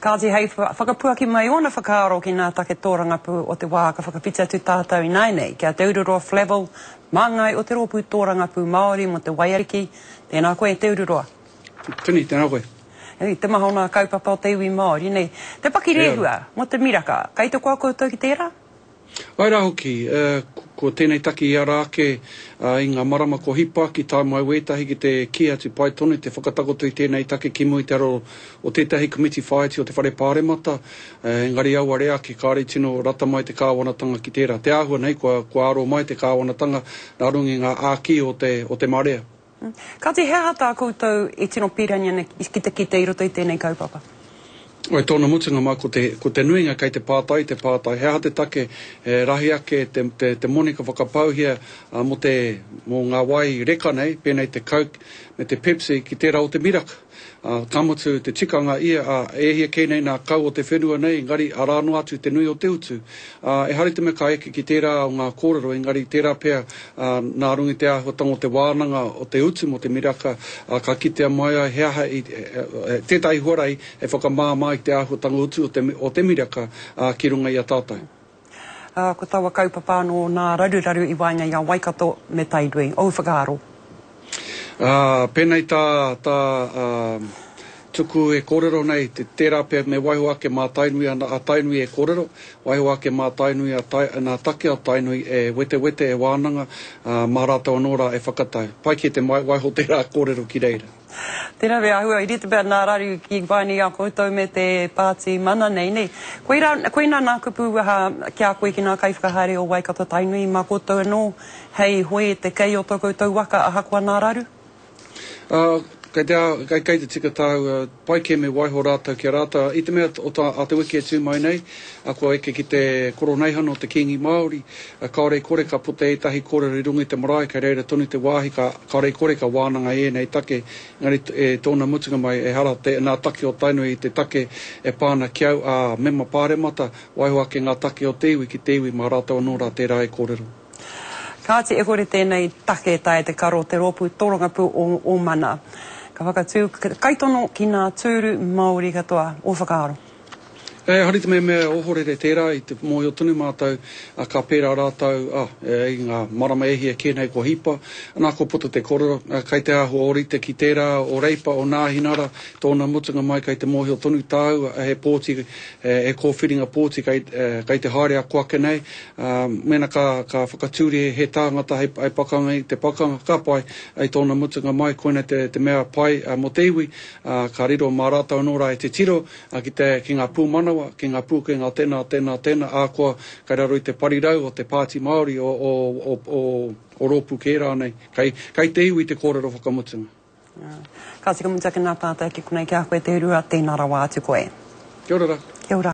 Kāti hei whakapuaki mai ōna whakaaro ki nā take tōrangapū o te wā ka whakawhiti atu tātou ināianei ki a Te Ururoa Flavell, māngai o te Rōpū Tōrangapū Māori mō te Waiariki. Tēnā koe Te Ururoa. Tini, tēnā koe. I te maha o nā kaupapa o te iwi Māori nei. Te pakirehua mō te miraka, kei te koa koutou ki tērā? Āe rā hoki, ko tēnei take i ara ake i ngā marama kua hipa ki tae mai wētahi ki te kī atu pai tonu te whakatakoto i tēnei take ki mua i te aro o tētahi komiti whāiti o te Whare Pāremata, engari auare ake kāore i tino rata mai te kāwanatanga ki tērā. Te āhua nei kua aro mai te kāwanatanga nā runga i ngā āki o te marea. Kāti, he aha tā koutou i tino pīrangi ana ki te kite i roto i tēnei kaupapa? I tōna mutunga mai, ko te, ko te nuinga kei te pātai te pātai, he aha te take e rahi ake te, te, te moni ka whakapauhia mō te, mō ngā wai reka nei, pēnei te Coke me te Pepsi, ki tērā o te miraka. Ā, ka mutu te tikanga ia, ā, e hia kē nei nā kau o te whenua nei, engari arā noa atu te nui o te utu. Ā, ehara i te mea ka eke ki tērā o ngā kōrero, engari tērā pea, ā, nā runga i te āhuatanga o te wānanga o te utu mō te miraka, ā, ka kitea mai ai he aha i, tētahi huarahi hei whakamāmā i te āhuatanga utu o te, o te miraka, ā, ki runga i a tātou. Ā, ko taua kaupapa anō nā raruraru i waenga i a Waikato me Tainui. Ōu whakaaro? Ā, pēnei tā, tā, ā, Tuku e kōrero nei, te, tērā pea me waiho ake mā Tainui a, a Tainui e kōrero, waiho ake mā Tainui a Tai, nā take o Tainui e wetewete, e wānanga, ā, mā rātou anō rā e whakatau. Pai kē te waiho tērā kōrero ki reira. Tērā pea āhua i rite pea nā raru ki waenga i a koutou me te pāti mana nei, nē. Koirā, koinā nā kupu aha ki a koe ki ngā kaiwhakahaere o Waikato Tainui, mā koutou anō hei hoe te kei o tō koutou waka ahakoa nā raru? Ā, kei te, kei, kei te tika tāu, pai kē me waiho rātou ki a rātou, i te mea o tā, a te wiki e tū mai nei, ā, kua eke ki te koroneihana o te Kīngi Māori, ā, kāore i kore ka puta ētahi kōrero i runga i te marae, kei reira tonu te wāhi ka, kāore i kore ka wānanga i ēnei take, engari e tōna mutunga mai, ehara te, nā take o Tainui i te take e pā ana ki au, ā, mema pāremata, waiho ake ngā take o te iwi ki te iwi mā rātou anō rā tērā e kōrero. Kāti e kore tēnei take taea te karo te rōpū tōrangapū o Ōmana. Ka whakatū kaitono ki nā tūru Māori katoa. Ō whakaaro? Ehara i te mea mea ohorere tērā, i te mōhio tonu mātou ka pērā rātou, ā, i ngā marama e hia kē nei kua hipa, nā kua puta te kōrero, kei te āhua ōrite ki tērā o Reipa, o Nāhinara, tōna mutunga mai kei te mōhio tonu tāua he pōti, he kōwhiringa pōti kei, kei te haere ako ake nei, ā, mēnā ka, ka whakatūria he tāngata hei, hei pakanga i te pakanga, ka pai, i tōna mutunga mai, koinei te, te mea pai mō te iwi, ā, ka riro mā rātou anō rā e titiro, Ā, ki te, ki ngā pūmanawa, ki ngā pūkenga o tēnā, o tēnā, o tēnā, ā, koa kei raro i te parirau o te Pāti Māori, o, o, o, o, o rōpū kē rānei. Kei, kei te iwi te kōrero whakamutunga. Ka tika mutu ake nā pātai ki konei ki a koe Te Urua, tēnā rawa atu koe. Kia ora rā.